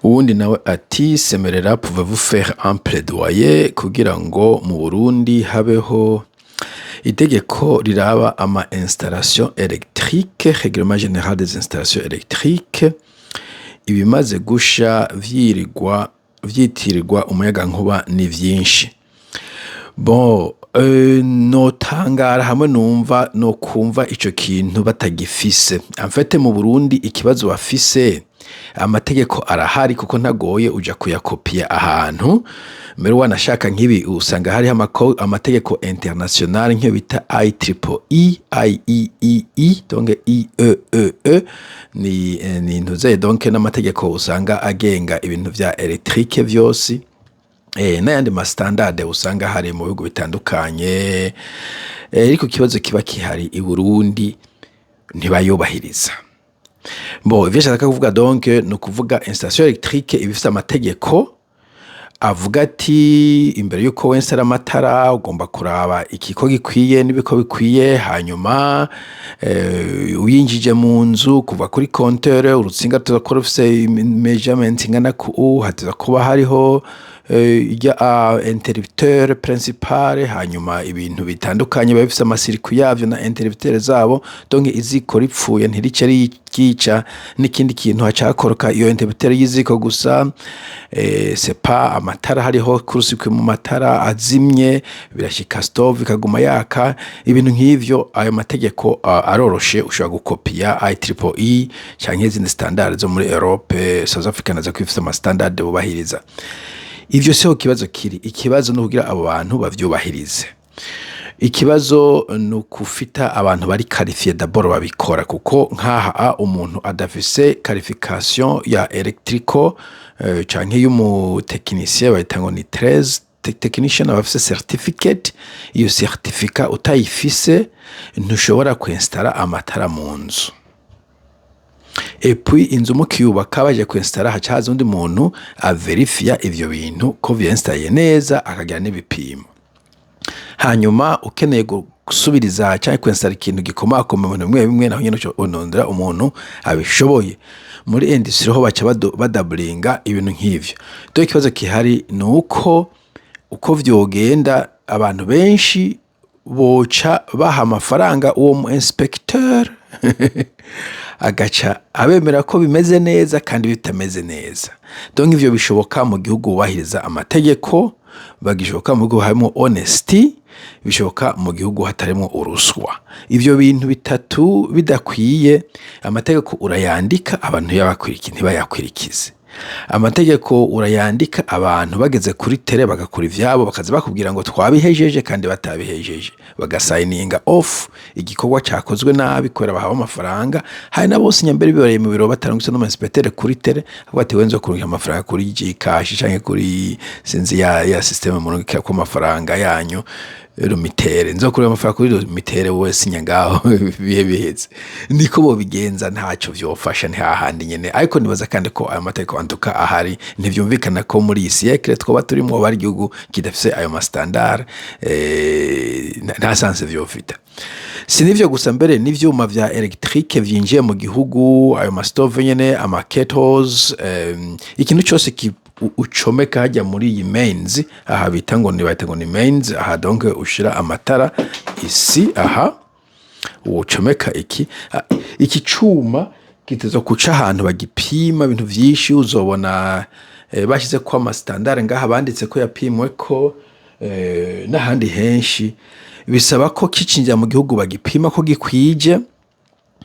Uwundi nawe ati: "Semerera, pouvez-vous faire un plaidoyer kugira ngo mu Burundi habeho itegeko riraba ama installation électrique, règlement général des installations électriques? Ibimaze gusha vyirirwa vyitirirwa umuyagankuba ni vyinshi." Bon, notangara hamwe numva no kumva ico kintu batagifise. En fait, mu Burundi ikibazo bafise, amategeko arahari kuko ntagoye, uja kuyakopiya ahantu. Mbere wanashaka nk'ibi usanga hariho amategeko international nk'iyo bita IEEE, IEEE, donc IEEE ni ntuze, donc n'amategeko usanga agenga ibintu vya électrique vyose, n'ayandi ma standard usanga hari mu bihugu bitandukanye. Ariko ikibazo kiba kihari i Burundi, ntibayubahiriza. Bon, ivyo nshaka kuvuga donc ni ukuvuga installation électrique iba ifise amategeko avuga ati imbere yuko wensera amatara ugomba kuraba ikiko gikwiye n'ibiko bikwiye. Hanyuma uyinjije mu nzu kuva kuri compteur, urutsinga tuza kuba rufise measurement ingana ku haza kuba hariho irya interrupteur principal. Hanyuma ibintu bitandukanye biba bifise ama circuit yavyo na interrupteur zabo, donc iziko ripfuye ntirice ryica n'ikindi kintu, haca hakoroka iyo interrupteur y'iziko gusa. C'est pas amatara, hariho court-circuit mu matara azimye, birashika stove ikaguma yaka, ibintu nk'ivyo. Ayo mategeko aroroshe, ushobora gukopiya IEEE canke izindi standard zo muri Europe, South Africa nazo kwifise ama standard bubahiriza. Ivyo siho kibazo kiri. Ikibazo ni ukugira abo bantu bavyubahirize. Ikibazo ni ukufita abantu bari qualifiés d'abord babikora, kuko nkaha umuntu adafise qualification ya électrico canke y'umu technicien, bayita ngo ni 13 technician, aba afise certificate. Iyo certificat utayifise ntushobora kwinstara amatara mu nzu. Et puis inzu mukiyubaka baje kwinstara, haca haza undi muntu averifiya ivyo bintu ko vyinstaye neza, akagira n'ibipimo. Hanyuma ukeneye gusubiriza canke kwinstara ikintu gikomakoma mu bintu bimwe bimwe, naho nyene unondera umuntu abishoboye. Muri industrie ho baca badaburinga ibintu nk'ivyo. Donc ikibazo gihari ni uko uko vyogenda, abantu benshi boca baha amafaranga uwo mu inspecteur, agaca abemera ko bimeze neza kandi bitameze neza. Donc ivyo bishoboka mu gihugu wubahiriza amategeko, bagishoboka mu gihugu harimo honesty, bishoboka mu gihugu hatarimo uruswa. Ivyo bintu bitatu bidakwiye, amategeko urayandika abantu ntibayakwirikize, amategeko urayandika abantu bageze kuri terrain bagakora ivyabo, bakaza bakubwira ngo twabihejeje kandi batabihejeje, bagasayininga off igikorwa cakozwe nabi kubera bahawe amafaranga. Hari na bose nyambere bibereye mu biro, batarungitse n'umu inspecteur kuri terrain, avuga ati wenzo kurungika amafaranga kuri Gcash canke kuri sinzi ya système murungikirako amafaranga yanyu Lumitel, nzokureba amafaranga kuri Lumitel, wowe sinya ngaho bihe biheze. Niko bobigenza, ntaco vyofasha, ntihahandi nyene. Ariko nibaza kandi ko ayo mategeko antuka ahari. Ntivyumvikana ko muri iyi siècle twoba turimwo bari igihugu kidafise ayo ma standard, nta sens vyofita. Si nivyo gusa, mbere n'ivyuma vya électrique vyinjiye mu gihugu, ayo ma stove nyene, ama kettles, ikintu cose ucomeka hajya muri iyi mains, aha bita ngo ni, bahita ngo ni mains aha, donc ushira amatara isi aha, ucomeka iki cuma gitezwa kuca ahantu bagipima ibintu vyinshi. Uzobona bashize ko ama standard ngaha banditse ko yapimwe ko n'ahandi henshi. Bisaba ko kicinjira mu gihugu bagipima ko gikwije.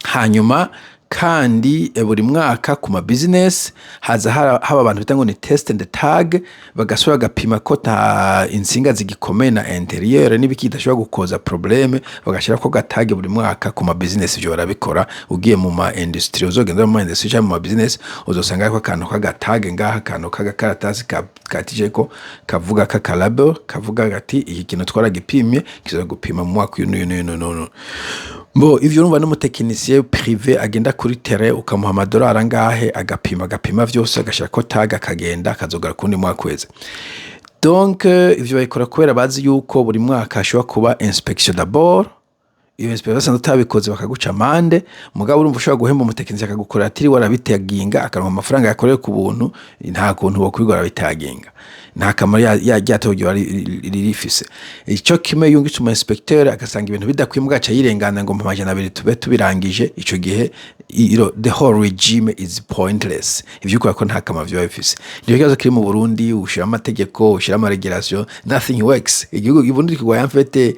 Hanyuma kandi buri mwaka ku ma business haza haba abantu bita ngo ni test and tag, bagasubira bagapima ko ta insinga zigikomeye na intérieur n'ibiki bidashobora gukoza problème, bagashirako ga tag buri mwaka ku ma business. Ivyo barabikora. Ugiye mu ma industrie, uzogenda mu ma industrie canke mu ma business, uzosanga hariko akantu k'aga tag ngaha, akantu k'agakaratasi katijeko kavuga, k'aka label kavuga gati iki kintu twaragipimye, kiza gupima mu mwaka uyu n'uyu n'uyu n'uyu. Bo ivyo urumva, n'umu technicien privé agenda kuri terrain, ukamuha amadolari angahe, agapima, agapima vyose, agashirako tag, akagenda, akazogara kundi mwaka weze. Donc ivyo babikora kubera bazi yuko buri mwaka hashobora kuba inspection d'abord. Iyo inspection basanze utabikoze, bakaguca amande. Mugabo urumva, ushobora guhemba umutekinisiye akagukorera atiriwe arabitaginga, akaronka amafaranga yakorewe ku buntu. Nta kuntu wokwirwa arabitaginga, nta kamaro ya rya tegeko ryoba rifise. Ico kimwe yungitse umu inspecteur agasanga ibintu bidakwiye, mugabo aca yirengana ngo mpa 200 tube tubirangije. Ico gihe the whole regime is pointless. Ivyo ukora ko nta kamaro vyoba bifise. Nico kibazo kiri mu Burundi. Ushira amategeko, ushira ama régulation, nothing works. Igihugu Burundi kigwaye en fait,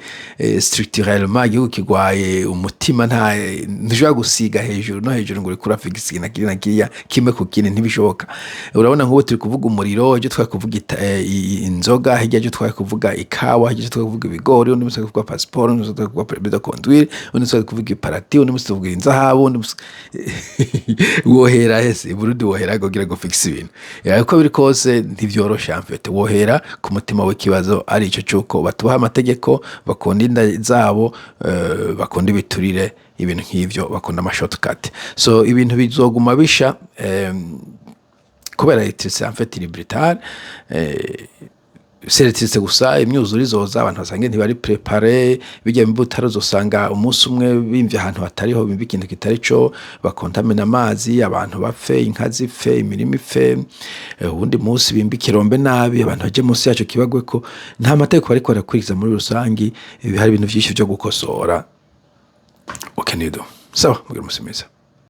structurellement igihugu kigwaye umutima. Nta ntushobora gusiga hejuru no hejuru ngo uriko urafigisa na kiriya na kiriya, kimwe ku kindi, ntibishoboka. Urabona, nk'ubu turi kuvuga umuriro, ejo twari kuvuga inzoga, hirya ejo twari kuvuga ikawa, hirya ejo twari kuvuga ibigori, undi musi twari kuvuga passeport, undi musi twari kuvuga permis de conduire, undi musi twari kuvuga iparati, undi musi tuvuga inzahabu, undi musi wohera hese? Burundi wohera kugira ngo fixe ibintu. Uko biri kose ntivyoroshe en fait. Wohera ku mutima w'ikibazo, ari ico cuko batubaha amategeko, bakunda inda zabo, bakunda ibiturire, ibintu nk'ivyo, bakunda ama shortcut. So ibintu bizoguma bisha, kubera électricité en fait iri brutale. Si électricité gusa, imyuzure izoza, abantu basange ntibari préparés. Bijya mu butaro, uzosanga umunsi umwe bimvye ahantu hatariho, bimva ikintu kitari co, bakontamina amazi, abantu bapfe, inka zipfe, imirima ipfe. Uwundi munsi bimba ikirombe nabi, abantu baje munsi yaco kibagweko. Nta mategeko bariko barakurikiza muri rusangi. Hari ibintu vyinshi vyo gukosora. Okay, nido sawa, mugira umusi mwiza.